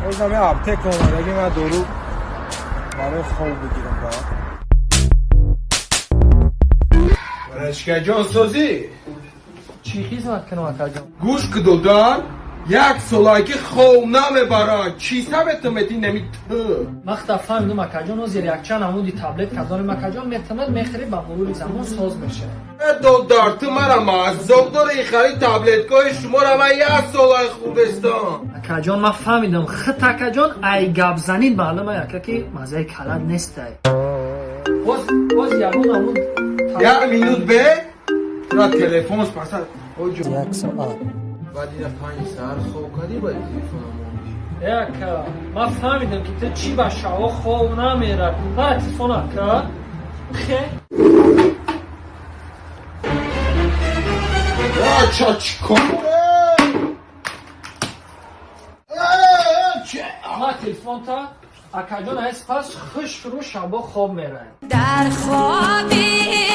Боз ҳами аптека омадаги, ман дору барои хоб бигирам. Ба Рашкаҷон, созӣ? Чӣ хизмат кунам, акаҷон? Гӯш ки, додар, як солае ки хов намебарад, чӣ сабету мети нами ту? Ман худа фаҳмидум, акаҷон. Ҳозир якчанд намуди таблетка дорем, акаҷон, метавонад мехӯри, ба мурури замон соз мешавад. Э, додар, ту мара маъзоб дори, хари таблеткаи шуморо ман як солаи хурдестам. Акаҷон, ман фаҳмидам хит, акаҷон, ай гапзанин маълума, яка ки маззаи калат нестай. Боз ягон намуд. Як минут бе тура телефон пасад. Як соат. Баъд ина 5 саҳар хоб кардӣ, баъд телефона мондӣ. Э, ака, ман фаҳмидам, ки ту чӣ ба шаво хоб намера. Мара телефон, ака, хе. Ча чикор? Ма телефонта, акаҷон, аз пас хушрӯ шабо хоб мераем. Дар хоби.